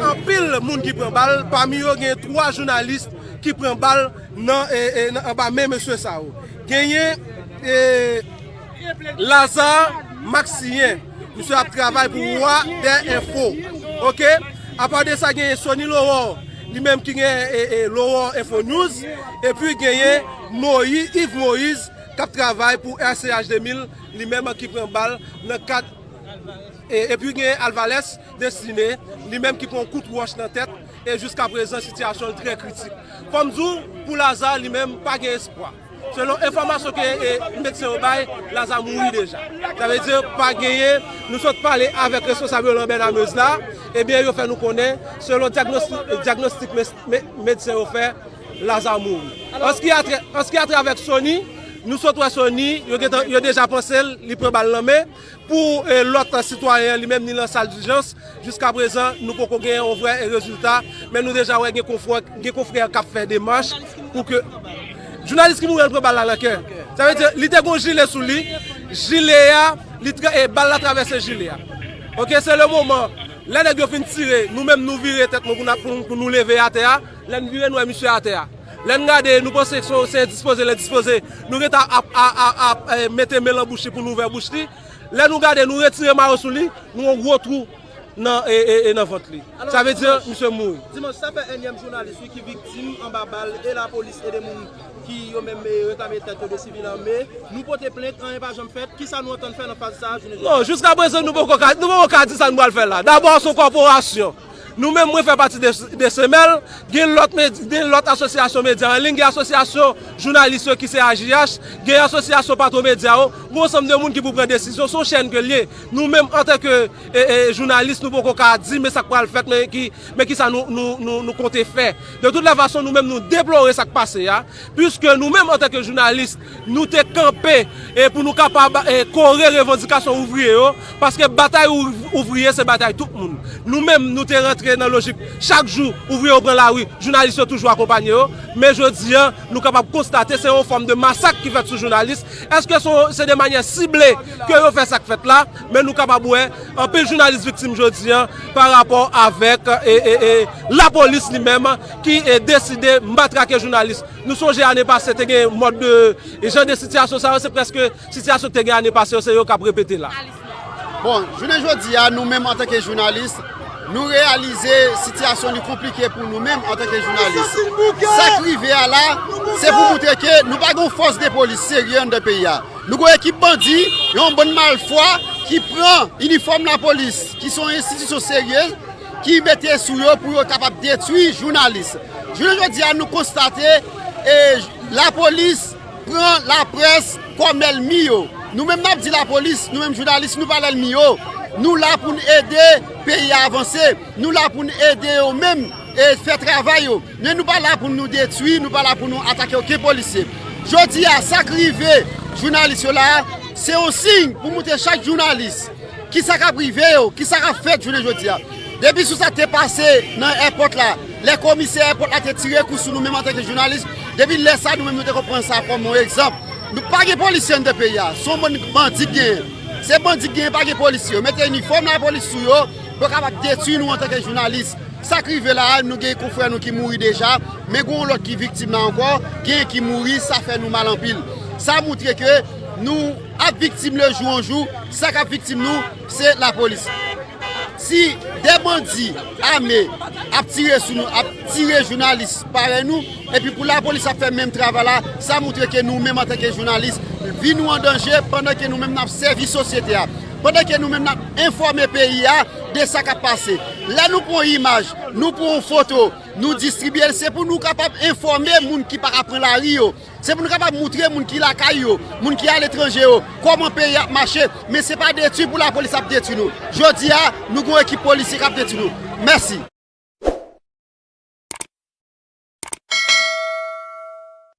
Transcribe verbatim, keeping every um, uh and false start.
Anpil moun ki pran bal, pami yo gen twa jounalis ki pran bal nan, e, e, nan, anba men mesye sa yo. Genyen, e, Lazare Maxiyen, misye ap travay pou Wa dè Enfo. Oke? Apa de sa, genyen Sony Laurent, li menm ki gen, e, e, Laurent Info News. Epi genyen Moïse, Yves Moïse, k ap travay pou R C H de mil, li menm ki pran bal nan kad, e, epi genyen Alvalès Destiné, li menm ki pran yon kout wòch nan tèt, e jiska prezan sitiyasyon l trè kritik. Fò m di w, pou Lazare, li menm, pa gen espwa. Selon enfòmasyon ke, e, medsen yo bay, Lazare mouri deja. Sa vle di, pa genyen, nou sot pale avèk responsab yo Lambert Lameuse la, ebyen, yo fè nou konnen, selon dyagnostik, dyagnostik mes-, me-, medsen yo fè, Lazare mouri. An ce qui a trait, an ce qui a trait avèk Sony, nou sot wè Sony, yo gentan, yo deja panse l, li pran bal nan men. Pou, e, lòt sitwayen an, li menm, ni nan sal dijans, jiska prezan, nou poko gen yon vrè, e, rezilta, men nou deja wè gen konfrè, gen konfrè k ap fè demach pou ke jounalis ki mouri an pran bal la nan kè. Sa vle di, li te gen yon jile sou li, jile a, li tra-, e, bal la travèse jile a. Oke, se le moman, lè nèg yo fin tire, nou menm nou vire tèt nou pou n ap, pou, pou nou leve atè a, lè n vire nou wè misye atè a. Lè n gade, nou panse se, se endispoze, l endispoze. Nou gentan ap, ap, ap, ap, e, mete men l nan bouch li pou n ouvè bouch li. Lè nou gade, nou retire mayo sou li, nou wè yon gwo twou nan, e, e, e nan vant li. Sa vle di, misye mouri. Dimanch, sa fè ènyèm jounalis, wi, ki viktim anba bal e lapolis e de moun ki yo menm, e, reklame tèt yo de sivil ame. Nou pote plent, anyen pa janm fèt. Kisa nou antann fè nan faz sa a, jounen jodi a? Non, jiska prezan, nou poko ka, nou poko ka di sa nou pral fè la. Dabò, se yon kòporasyon. Nou menm, mwen fè pati de, de Semèl, gen lòt med-, gen lòt asosyasyon medya an liy, gen asosyasyon jounalis yo ki se A J H, gen asosyasyon patwon medya yo, gen yon ansanm de moun ki pou pran desizyon, se yon chèn ke l ye. Nou menm, antanke, e, e, jounalis, nou poko ka di, men sa k pral fèt, men ki, men kisa nou, nou, nou, nou konte fè. De tout lè fason, nou menm, nou deplore sa k pase a. Piske nou menm, antanke jounalis, nou te kanpe, e, pou nou kapab, e, kore revandikasyon ouvriye yo, paske batay ouv-, ouvriye se batay tout moun. Nou menm, nou te rantre nan lojik chak jou ouvriye yo pran lari, jounalis yo toujou akonpanye yo, men jodi a, nou kapab konstate se yon fòm de masak ki fèt sou jounalis. Èske se yon, se de manyè sible ke yo fè sa k fèt la? Men nou kapab wè anpil jounalis viktim jodi a pa rapò avèk, e, e, e, lapolis li menm ki, e, deside matrake jounalis. Nou sonje ane pase te gen mòd de, e, jan de sitiyasyon sa yo, se prèske sitiyasyon ki te gen ane pase yo, se yo k ap repete la. Bon, jounen jodi a, nou menm antanke jounalis, nou reyalize sitiyasyon li konplike pou nou menm antanke jounalis. Sa k rive a la, se pou moutre ke nou pa gen yon fòs de polis serye anndan peyi a. Nou gen yon ekip bandi, yon bann malfwa ki pran inifòm lapolis, ki se yon enstitisyon serye, ki mete sou yo pou yo kapab detwi jounalis. Jounen jodi a, nou konstate, e, lapolis pran laprès kòm lènmi yo. Nou menm n ap di lapolis, nou menm jounalis, nou pa lènmi yo. Nou la pou n ede peyi a avanse. Nou la pou n ede yo menm, e, fè travay yo. Men nou pa la pou nou detwi, nou pa la pou nou atake okenn polisye. Jodi a, sa k rive jounalis yo la a, se yon siy pou moutre chak jounalis kisa k ap rive yo, kisa k ap fèt jounen jodi a. Depi sou sa k te pase nan èpòt la, lè komisè èpòt la te tire kou sou nou menm antanke jounalis, depi lè sa a, nou menm nou te konprann sa kòm yon egzanp. Nou pa gen polisye anndan peyi a, se yon bann bandi k genyen. Se bandi k genyen, pa gen polisye. Yo mete inifòm lapolis sou yo, pou yo kapab detwi nou antanke jounalis. Sa k rive la a, nou gen konfrè nou ki mouri deja, men gen yon lòt ki viktim la ankò, gen ki mouri, sa fè nou mal anpil. Sa moutre ke nou ap viktim lejou an jou, sa k ap viktim nou, se lapolis. Si de bandi ame ap tire sou nou, ap tire jounalis parèy nou, epi pou lapolis ap fè menm travay la, sa moutre ke nou menm antanke jounalis, vi nou an danje pandan ke nou menm n ap sèvi sosyete a, pandan ke nou menm n ap enfòme peyi a de sa k ap pase. Lè nou pran yon imaj, nou pran yon foto, nou distribye l, se pou nou kapab enfòme moun ki pa ka pran lari yo. Se pou nou kapab moutre moun ki lakay yo, moun ki aletranje yo, kòman peyi a ap mache, men se pa detwi pou lapolis ap detwi nou. Jodi a, nou gen yon ekip polisye k ap detwi nou. Mèsi.